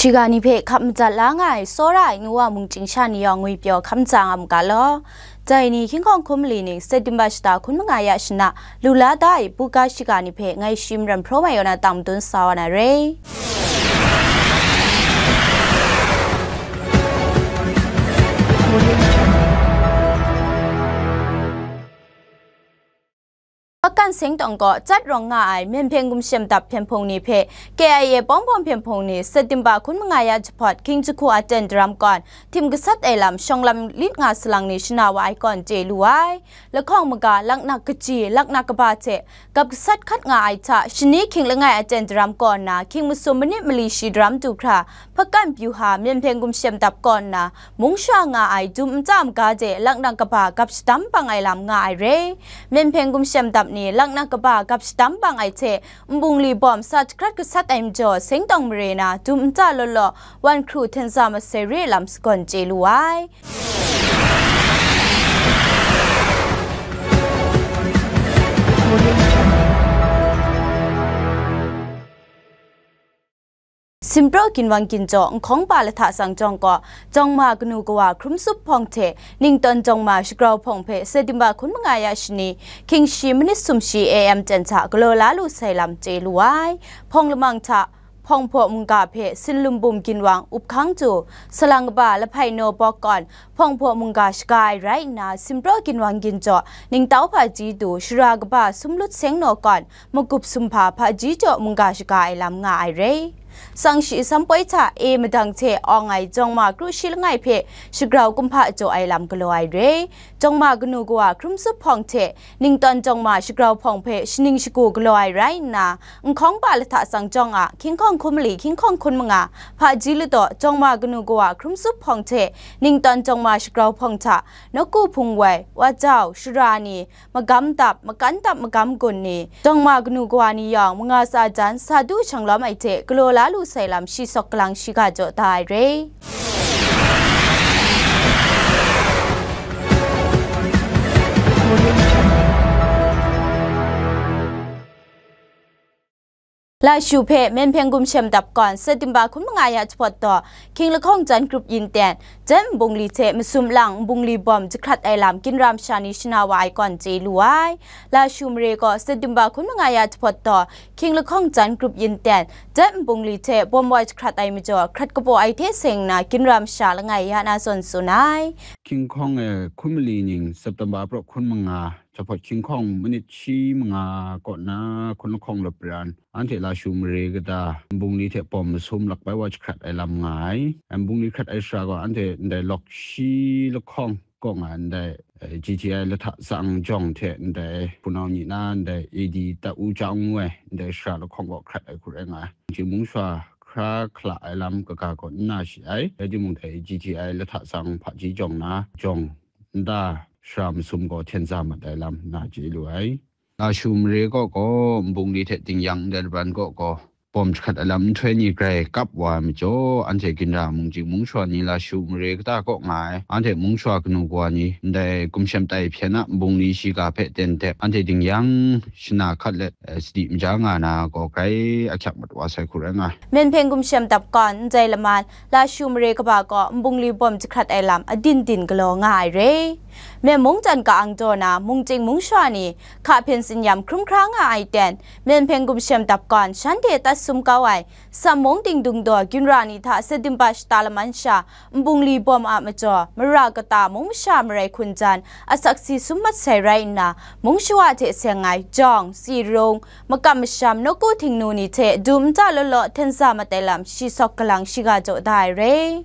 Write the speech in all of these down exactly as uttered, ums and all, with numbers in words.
Shiga ni hpe hkap madat la nga ai tsawra ai nu wa mungchying sha ni yawng ngwipyaw hkam tsa nga mu ga law. Dai ni hkying hkawng hkun mali ning September shata hkun manga ya shana lu la da ai buga shiga ni hpe ngai shi maram hpraw mai yaw na tang madun sa wa na re. Pakkan Seng tawng kaw Chat rawng nga ai Myen Hpeng Gumshem Dap hpyen hpung ni hpe K I A Pawng Pawng hpyen hpung ni September hkun manga ya jahpawt Hkying jahku aten daram kawn htim gasat ai lam shawng lam lit nga salang ni shana wa ai kawn chye lu ai. Lahkawng maga laknak kaji, laknak kaba hte gap gasat hkat nga ai hta shani hkying langai aten daram kaw nna hkying masum manit mali shi daram du hkra, Pakkan Byuha Myen Hpeng Gumshem Dap kaw nna mung sha nga ai dum nta maga de laknak kaba gap shadam bang ai lam nga ai re. Myen Hpeng Gumshem Dap ni laknak kaba gap shadam bang ai hte nbungli bawm sa jahkrat gasat ai majaw seng tawng mare na dum nta law law wan hkru hten sa masai re lam sagawn chye lu ai. Simpraw ginwang ginjaw Nhkawng pa lahta sang jawng kaw, jawng ma kanu kawa hkrum tsup hpawng hte ningtawn jawng ma shagrau hpawng hpe September hkun manga ya shani, hkying shi manit sum shi A M ten hta galaw la lu sai lam chye lu ai. Hpawng lamang hta, hpawng hpaw mungga hpe sinlum bum ginwang up hkang du, salang kaba lahpai naw bawk kawn, hpawng hpaw mungga shaga ai rai nna, simpraw ginwang ginjaw ningtau hpaji du, shara kaba sumlut seng naw kawn, magup sumhpa hpaji jaw mungga shaga ai lam nga ai re. Sang shi sam poi hta e madang hte awng ai jawng ma kru shi langai hpe shagrau kumhpa jaw ai lam galaw ai re. Jawng ma kanu kawa hkrum tsup hpawng hte ningtawn jawng ma shagrau hpawng hpe shaning shagu galaw ai rai nna, Nhkawng pa lahta sang jawng a hkying hkawng hkun mali hkying hkawng hkun manga, hpaji ladaw jawng ma kanu kawa hkrum tsup hpawng hte ningtawn jawng ma shagrau hpawng hta, nawku hpung wai, wajau, shara ni, magam dap, makan dap magam gun ni, jawng ma kanu kawa ni yawng manga tsa jan sa du shang lawm ai hte galaw la lu sai lam shi sawk kalang shiga jaw da ai re. Lashu hpe Myen Hpeng Gumshem Dap kawn September hkun manga ya jahpawt taw, Hkying lahkawng jan grup yin ten, jet nbungli hte masum lang nbungli bawm jahkrat ai lam ginra masha ni shana wa ai kawn chye lu ai. Lashu mare gaw September hkun manga ya jahpawt taw, Hkying lahkawng jan grup yin ten, jet nbungli hte bawm wa jahkrat ai majaw, hkrat kabaw ai hte seng nna ginra masha langai ya na zawn tsun ai. Hkying hkawng e hkun mali ning September praw hkun manga, jahpawt hkying hkawng manit shi manga kaw na hkun lahkawng lawpran, anhte Lashu mare kata nbungli hte bawm masum lakpai wa jahkrat ai lam nga ai. Nbungli hkrat ai shara gaw, anhte ndai lawk shi lahkawng kaw nga ai ndai, eh, G T I lahta tsang jawng hte ndai hpunau ni na ndai A D ta u ja ngu ai ndai shara lahkawng kaw hkrat ai hku rai nga ai. Mungchying mungsha hkra hkala ai lam kaga kaw n na shi ai. Rai timung, dai G T I lahta tsang hpaji jawng na jawng nta shara masum gaw hten sa mat ai lam na chye lu ai. Lashu mare kaw gaw nbungli hte dingyang ndai laban kaw gaw bawm jahkrat ai lam nhtoi ni grai kap wa ai majaw, anhte ginra mungchying mungsha ni Lashu mare kata kaw nga ai, anhte mungsha kanu kawa ni ndai gumshem tai hpyen a nbungli shiga hpe ten dep, anhte dingyang shana hkat let, eh, sadi maja nga na gaw grai ahkyak mat wa sai hku rai nga ai. Myen Hpeng Gumshem Dap kawn ndai laman Lashu mare kaba kaw nbungli bawm jahkrat ai lam adin din galaw nga ai re. Myen mung jan ka-ang daw na mungchying mungsha ni hka hpyen tsinyam hkrum hkra nga ai ten, Myen Hpeng Gumshem Dap kawn shanhte tat sum kau ai, Sam mung dingdung daw ginra ni hta September shata laman sha nbungli bawm a majaw, mara kata mung masha marai hkun jan asak si sum mat sai rai nna, mung shawa hte seng ai jawng, tsirung, makam masham, nawku htingnu ni hte dum nta law law hten sa mat ai lam shi sawk kalang shiga jaw da ai re.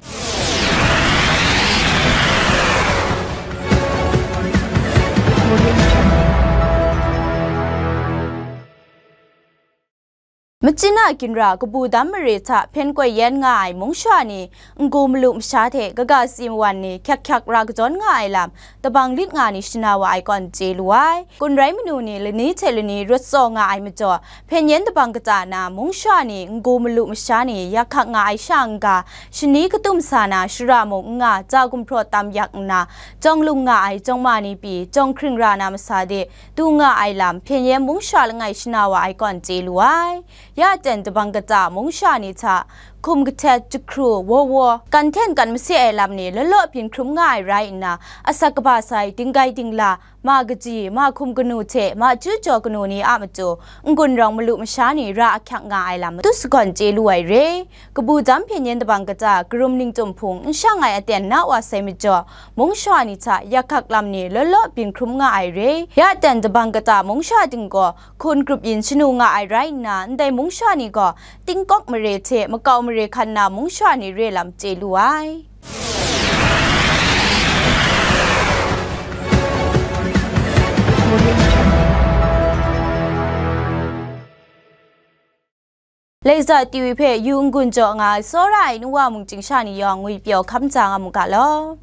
Machyin a ginra kabu dam mare hta hpyen koi yen nga ai mungsha ni, n-gu malu masha hte kaga si mawan ni hkyak hkyak ra kadawn nga ai lam, tabang lit nga ni shana wa ai kawn chye lu ai. Kun rai manu ni lani hte lani rawt tsaw nga ai majaw, hpyen yen tabang kata na mungsha ni, n-gu malu masha ni yak hkak nga ai sha n-ga, shani katum sa na shara mung n nga, ja gumhpraw tam yak nna, jawng lung nga ai jawng ma ni pyi, jawng hkring ra na masa de, du nga ai lam, hpyen yen mungsha langai shana wa ai kawn chye lu ai. Ya ten tabang kata mungsha ni hta, hkum kahtet, jahkru, wawa, kan hten kan mase ai lam ni law law byin hkrum nga ai rai nna, asak kaba sai, dinggai dingla, ma kaji, ma hkum kanu hte ma chyu jaw kanu ni a matu n-gun rawng malu masha ni ra ahkyak nga ai lam matu sagawn chye lu ai re. Kabu Jam Hpyen Yen Dabang Kata, Karum Ningchyum Hpung n shang ai aten na wa sai majaw, mungsha ni hta yak hkak lam ni law law byin hkrum nga ai re. Ya aten Dabang Kata mungsha ting gaw hkun grup yin shanu nga ai rai nna, ndai mungsha ni gaw tingkawk mare hte makau mare hkan na mungsha ni re lam chye lu ai. Laika T V hpe yu n-gun jaw nga ai tsawra ai nu wa mung chying sha ni yawng ngwi pyaw hkam tsa nga mu ga law.